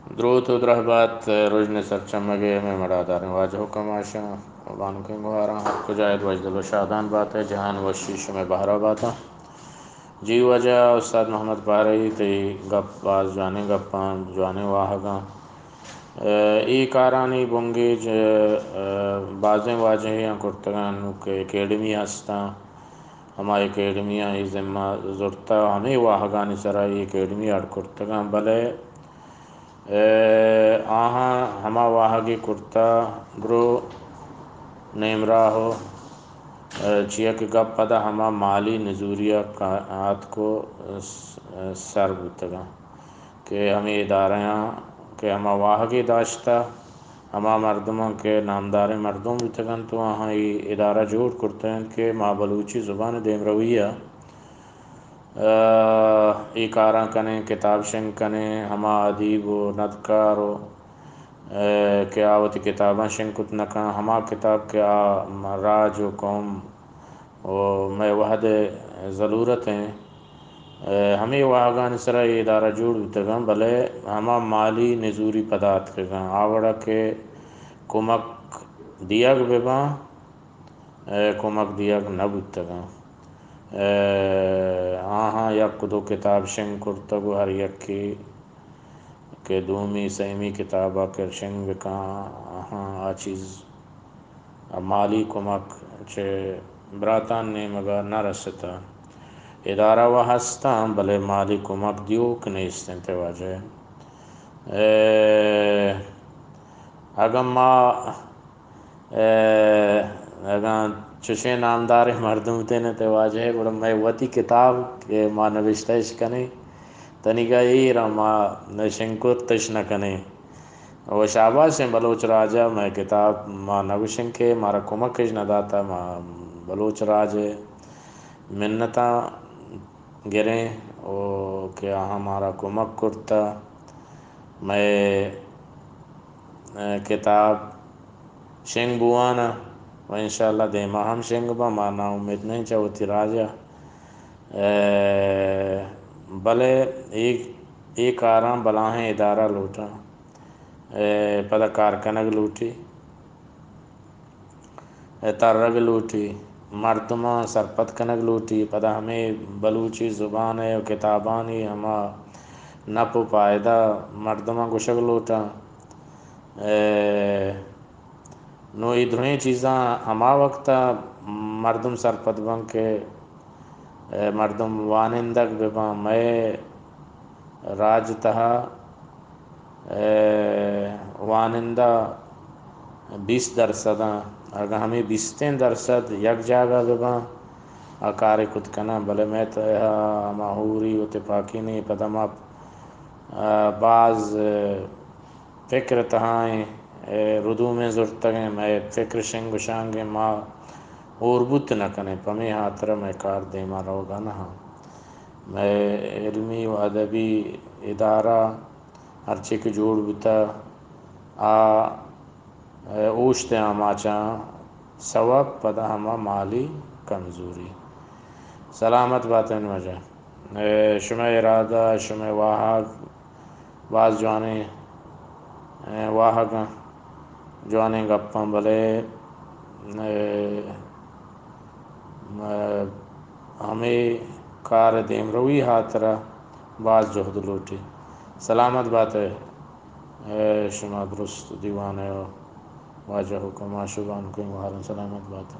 دروت و درہبات رژن سرچمگے ہمے مڑاداریں واجہ و کماشاں و بانکیں گوہاراں، ہر کجا ات وشدل و شادان بات ء جہان وشی شمئے بہرا باتاں۔ جی واجہ استاد محمد پہرئی، تئی گپ باز جوانیں گپاں، جوانیں واہگاں۔ اے، اے کارانی بنگیج، اے، بازیں واجہیاں کرتگاں، نوں کہ اکیڈمی ہستاں، ہما اکیڈمیاں اے ذمہ زرتہ، ہمے واہگانی سرا اے اکیڈمی اڈ کرتگاں، بلے اے، آہاں ہما واہگے کرتہ، برو نیمراہ و، اے، چیا کہ گپ پدا ہما مالی نزوری ء کا-، آتک و س-، سر بوتگاں کہ ہمے ادارہاں کہ ہما واہگے داشتہ، ہما مردماں کہ نامداریں مردم بوتگ انت و آہاں اے ادارہ جوڑ کرتہ انت کہ ما بلوچی زبان ء دیمروی ء ء اے کاراں کنیں، کتاب شنگ کنیں، ہما ادیب و ندکار و، ء، کہ آ وتی کتاباں شنگ کت نہ کن، ہما کتاب کہ آ راج و قوم و مئے وہد ء ضلورت ایں، ء، ہمے واہگانی سرا اے ادارہ جوڑ بوتگاں، بلے ہما مالی نزوری پدا اتکگاں، آ وڑا کہ کمک دیگ بہ باں، ء کمک دیگ نہ بوتگاں۔ ء آہاں یک دو کتاب شنگ کرتگ و ہر یکے کہ دومی سیمی کتاب ء کہ شنگ بکاں، آہاں آ چیز ء مالی کمک چہ براتان نیمگ ء نہ رستہ۔ ادارہ و ہستاں، بلے مالی کمک دیوک نیست انت واجہ۔ ء اگاں ما ء اگاں چشیں نامداریں مردم بوتین ات واجہ، گڑا مئے وتی کتاب کہ ما نبشتہ اش کنیں، تنیگا ایر ء ما شنگ کت اش نہ کنیں۔ و شاباش ایں بلوچ راج ء، مئے کتاب ما نگوشیں کہ مارا کمک اش نہ داتہ، ما بلوچ راج ء منتاں گریں و کہ آہاں مارا کمک کرتہ۔ مئے، ء، کتاب شنگ بوان ء و انشاءاللہ دیما ہم شنگ باں، ما ناامید نہ ایں چہ وتی راج ء۔ ء، بلے اے، اے کاراں بلاہیں ادارہ لوٹاں، ء، پدا کار کنگ لوٹی۔ ء ترگ لوٹی، مردماں سرپد کنگ لوٹی، پدا ہمے بلوچی زبان ء کتابانی ہما نپ و پائدہ مردماں گوشگ لوٹاں۔ ء نوں اے درہیں چیزاں ہما وقت ء مردم سرپد بنت کہ ء مردم وانندگ بہ باں۔ مئے راج تہا، ء، وانندہ بیست درسد آں۔ اگاں ہمے بیستیں درسد یک جاگہ بہ باں، آ کارے کت کناں، بلے مئے تہا ہما ہوری و تپاکی نیں۔ پدا ما، ء، باز، ء، فکر تہا ایں، ء، ردومیں زرتگ ایں، مئے فکر شنگ و شانگ ایں، ما ہور بوت نہ کنیں، پمے ہاترا مئے کار دیما روگا نہ آں۔ مئے علمی و ادبی ادارہ ہرچی کہ جوڑ بوتہ، آ، ء، اوشت ء آماچاں سوب پدا ہما مالی کمزوری۔ سلامت باتن واجہ۔ ء، شمئے ارادہ، شمئے واہگ، باز جوانیں، ء، واہگاں، جوانیں گپاں، بلے، ء، ء، ہمے کار ء دیمروی ہاترا باز جہد لوٹی۔ سلامت بات ئے، ء، شما درست دیوان ء واجہ حکم آشوبان کیں گوہارن، سلامت بات ئے۔